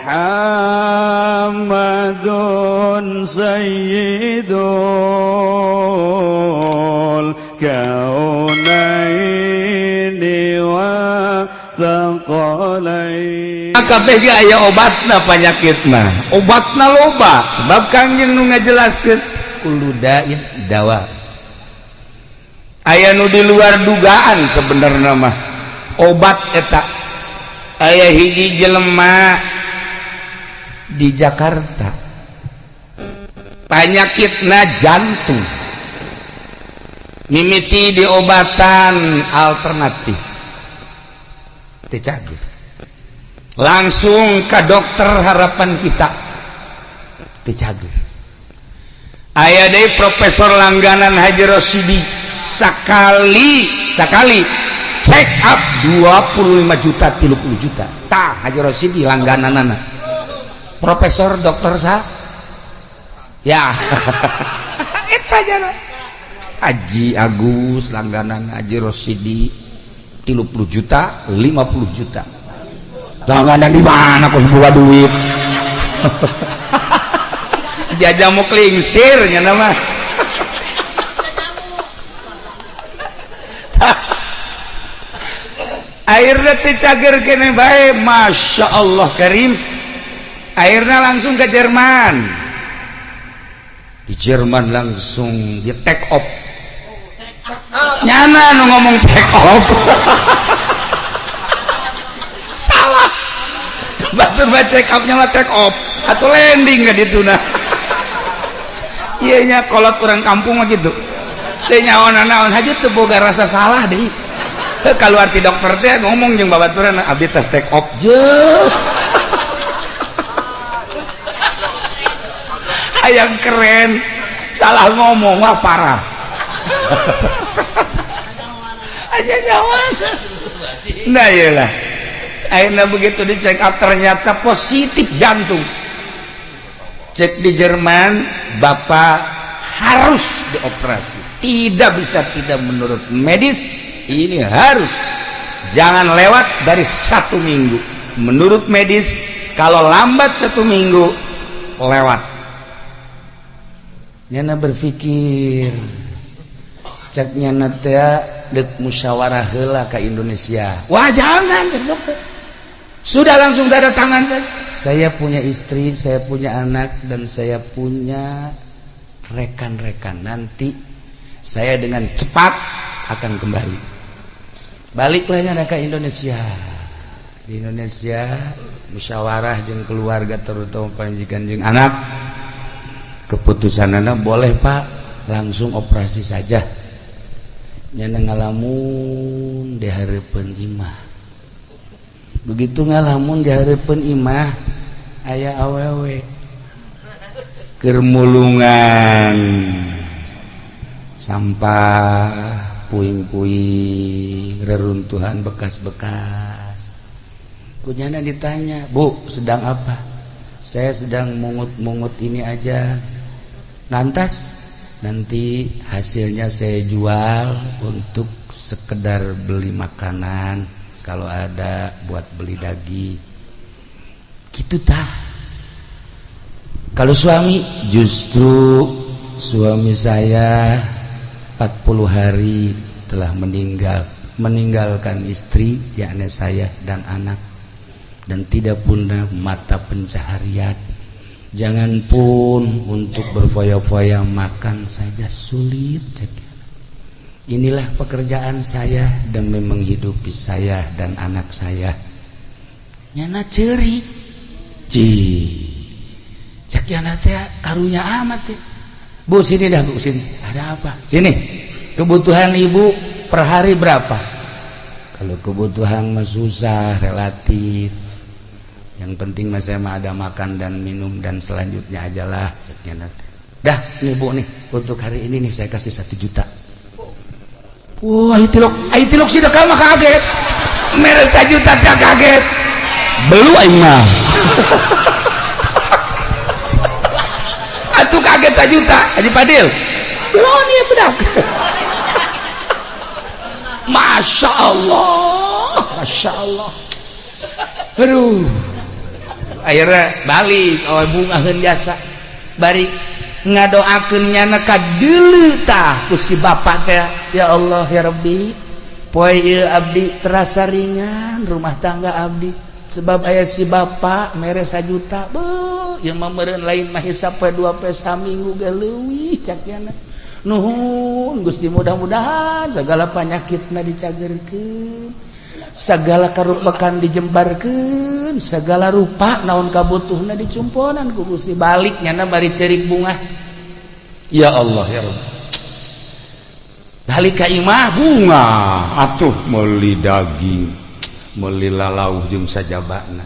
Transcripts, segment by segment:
Muhammadun sayyidul kaunaini wa thaqalain. Kabeh ge aya obatna panyakitna, obatna loba, sebab Kangjeng nu ngajelaskeun kullu da'in dawa. Aya nu di luar dugaan sebenarnya mah obat eta. Aya hiji jelema di Jakarta, panyakitna jantung, mimiti diobatan alternatif teu cager, langsung ke Dokter Harapan Kita, teu cager. Aya deui profesor langganan Haji Rosidi, sakali sakali check up 25 juta, 30 juta. Tah, Haji Rosidi langganan profesor dokter sa ya eta jana. Haji Agus langganan Haji Rosidi 30 juta, 50 juta. Langganan di mana kok buka duit jajamu klingsir nya nama. Akhirnya teu cager kene bae. Masya Allah Karim, akhirnya langsung ke Jerman. Di Jerman langsung di take off. Nyana nu ngomong take off salah, batur baca check up-nya mah take off atau landing ke ditu. Nah, iya nya, kolot orang kampung mah gitu teh, nyawa naon haji teu boga rasa salah deui. Kalau arti dokter teh ngomong jeung babaturan, "Abdi tes take off je." Hayang keren, salah ngomong, wah parah aja nyawa. Nah, iyalah, akhirnya begitu dicek up ternyata positif jantung. Cek di Jerman, "Bapak harus dioperasi, tidak bisa tidak, menurut medis ini harus, jangan lewat dari satu minggu. Menurut medis kalau lambat satu minggu lewat." Nyana berpikir, cek nyana teh dek musyawarah heula ke Indonesia. "Wah, jangan," cek dokter, "sudah langsung tanda tangan saja. Saya punya istri, saya punya anak, dan saya punya rekan-rekan. Nanti saya dengan cepat akan kembali." Baliklah nyana ke Indonesia. Di Indonesia musyawarah jeung keluarga, terutama pamajikan jeung anak. Keputusan anak, "Boleh, Pak, langsung operasi saja." Nyana ngalamun di hareupeun imah. Begitu ngalamun di hareupeun imah, aya awewe keur mulungan sampah, puing-puing, reruntuhan, bekas-bekas. Ku nyana ditanya, "Bu, sedang apa?" "Saya sedang mungut-mungut ini aja. Lantas nanti hasilnya saya jual untuk sekedar beli makanan, kalau ada buat beli daging gitu." Tah, kalau suami, "Justru suami saya 40 hari telah meninggal, meninggalkan istri, yakni saya dan anak, dan tidak punya mata pencaharian. Jangan pun untuk berfoya-foya, makan saja sulit. Inilah pekerjaan saya demi menghidupi saya dan anak saya." Nyana ceri ci, cek nyana teh, "Karunya amat ya. Bu, sini dah, Bu, sini." "Ada apa?" "Sini, kebutuhan Ibu per hari berapa?" "Kalau kebutuhan mah susah, relatif. Yang penting mas saya mah ada makan dan minum dan selanjutnya aja lah," cek nyana. "Dah nih, Bu, nih untuk hari ini nih saya kasih 1 juta." Wah, tilok, ai tilok sih mah kaget. Mere 1 juta teh kaget. Belu aing mah. Atuh kaget 1 juta, Haji Padil. Belum ya bedak. Masya Allah, Masya Allah. Aduh. Akhirnya balik, oh, bungaheun jasa bari ngadoakeun nyana ka deuleu tah ku si bapak teh. Ya Allah, ya Rabbi, poe ieu abdi terasa ringan rumah tangga abdi sebab aya si bapak mere 1 juta. Beuh, ieu mah meureun lain mah hisap poe, dua poe, saminggu ge leuwih, cak nyana. Nuhun Gusti, mudah-mudahan segala penyakitna dicagerkeun, segala karupakan dijembarkeun, segala rupa naon kabutuhna dicumponan ku Gusti. Balik nyana bari cerik bungah. Ya Allah, ya Rabb. Balik ka imah Bunga atuh, meuli daging, meuli lalauh jeung sajabana.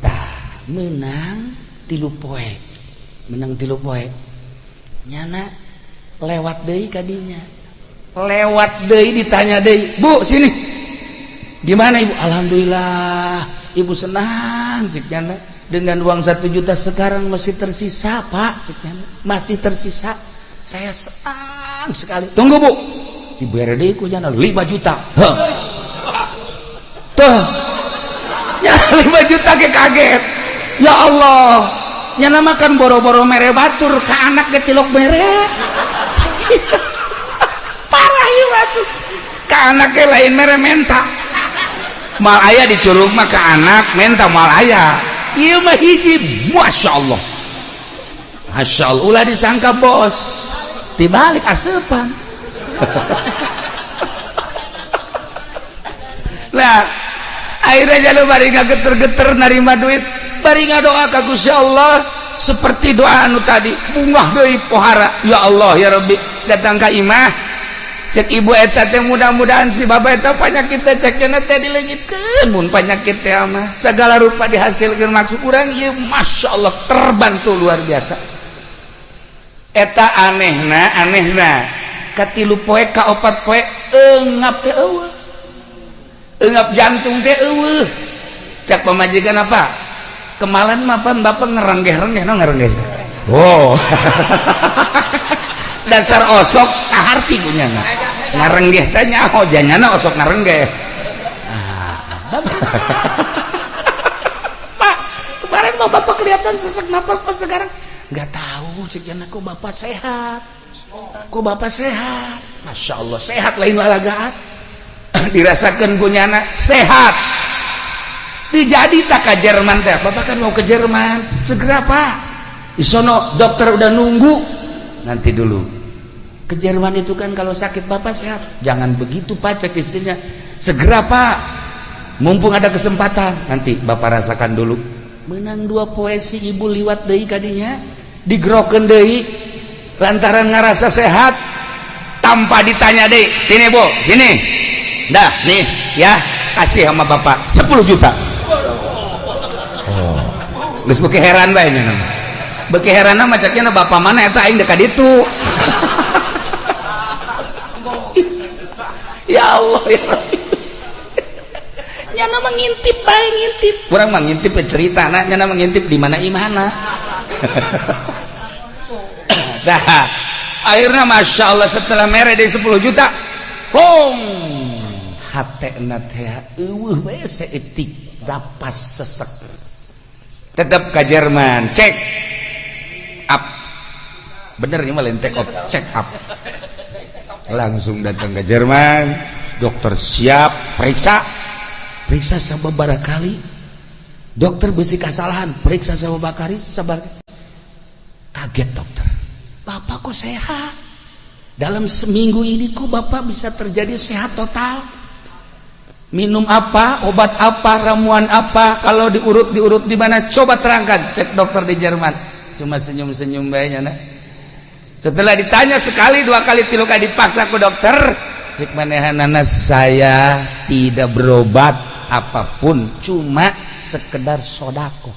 Tah, menang 3 poe, menang 3 poe nyana lewat deui kadinya, lewat deui, ditanya deui, "Bu, sini, gimana Ibu?" "Alhamdulillah, Ibu senang," cek nyana, "dengan uang 1 juta sekarang masih tersisa, Pak," cek nyana, "masih tersisa, saya senang sekali." "Tunggu, Bu." Dibere deui ku nyana 5 juta. Heh. Tuh ya, 5 juta ke kaget. Ya Allah, nyana makan boro-boro mere batur, ke anak ge tilok mere. Parah ieu atuh, Ke anak ge lain mere, menta. Mal aya di Curug mah ke anak menta, mal aya. Ieu mah hiji, Masya Allah, Masya Allah. Ulah disangka bos, dibalik asupan. Nah, akhirnya jadi bari geter-geter narima duit, bari ngadoa ka Gusti Allah seperti doa anu tadi, bungah deui pohara. Ya Allah, ya Rabbi. Datang ka imah, cek ibu eta teh, mudah-mudahan si bapak eta penyakit teh, cek teh, dileungitkeun. Mun penyakit teh mah segala rupa dihasilkeun. Maksud urang ieu, Masya Allah, terbantu luar biasa. Eta anehna, anehna katilu poe, ka opat poe, engap teh eueuh, engap jantung teh eueuh. Cek pamajikan, "Apa kemarin mah pan bapak ngerenggeh-renggeh?" No, ngerenggeh. Oh, dasar osok kaharti kunyana ngarenggeh teh nyaho janyana osok ngarenggeh. Ah, Pak, kemarin mah bapak kelihatan sesak napas, pas sekarang nggak tahu sekian. Kok bapak sehat, kok bapak sehat? Masya Allah, sehat lain lalagaan. Dirasakan kunyana sehat. Terjadi tak ke Jerman teh? Bapak kan mau ke Jerman segera, Pak, di sono dokter udah nunggu. "Nanti dulu, ke Jerman itu kan kalau sakit, bapak sehat." "Jangan begitu, Pak," cek istrinya, "segera, Pak, mumpung ada kesempatan." "Nanti bapak rasakan dulu." Menang 2 poe si ibu liwat deui kadinya, digerokeun deui lantaran ngerasa sehat. Tanpa ditanya deh, "Sini, Bu, sini dah, nih ya, kasih sama bapak 10 juta." Oh, geus beuki heran bae nya, beuki heran mah ceknya, "Bapak mana eta? Aing dekat itu." Ya Allah, ya Rabbi. Nyana mah ngintip bae, ngintip. Kurang mah ngintip cerita nah, nyana mah ngintip di mana imana. Dah, akhirnya Masya Allah, setelah mere di 10 juta, Hong hatena teh eueuh bae saeutik napas sesek. Tetap ke Jerman check up. Bener ini mah, lain take off, check up. Langsung datang ke Jerman, dokter siap periksa. Periksa sababaraha kali dokter, besi kesalahan periksa sababaraha kali, sabar, kaget dokter. "Bapak kok sehat? Dalam seminggu ini kok bapak bisa terjadi sehat total? Minum apa, obat apa, ramuan apa, kalau diurut diurut di mana, coba terangkan," cek dokter di Jerman. Cuma senyum-senyum bae nah. Setelah ditanya sekali, dua kali, tilu kali, dipaksa ke dokter, cek manehanana, "Saya tidak berobat apapun, cuma sekedar sodako."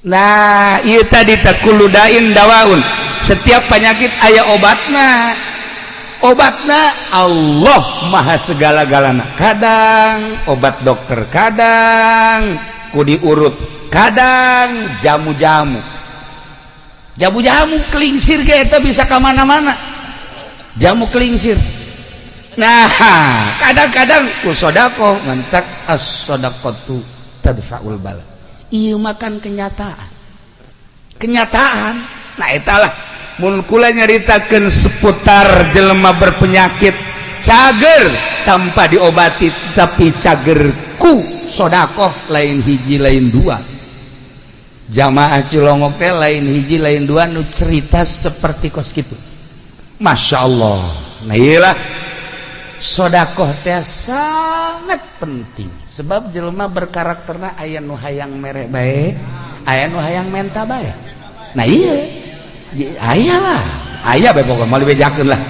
Nah, iya tadi tah, kullu dain dawaun, setiap penyakit aya obatna. Obatna Allah maha segala-galana. Kadang obat dokter, kadang ku diurut, kadang jamu-jamu. Jamu-jamu kelingsir ge eta bisa ke mana-mana, jamu kelingsir. Nah, kadang-kadang ku sodako. Mantak as-sodaqatu Tadfaul bala. Ieu makan kenyataan, kenyataan. Nah, etalah mun kula nyaritakeun seputar jelema berpenyakit cager tanpa diobati, tapi cager ku sodakoh. Lain hiji, lain dua, jamaah Cilongok teh, lain hiji lain dua nu cerita seperti kos gitu. Masya Allah. Nah, iyalah, sodakoh teh sangat penting, sebab jelema berkarakterna aya nu hayang mere bae, aya nu hayang menta bae. Nah iya, aya lah, aya bae, pokoknya mau dibejakeun lah.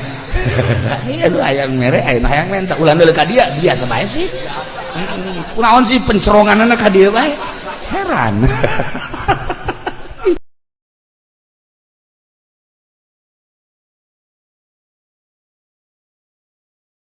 Aya nu hayang mere, aya nu hayang menta. Ulah deuleu ka dia, biasa bae sih. Kunaon sih penceronganna ka dieu bae, heran.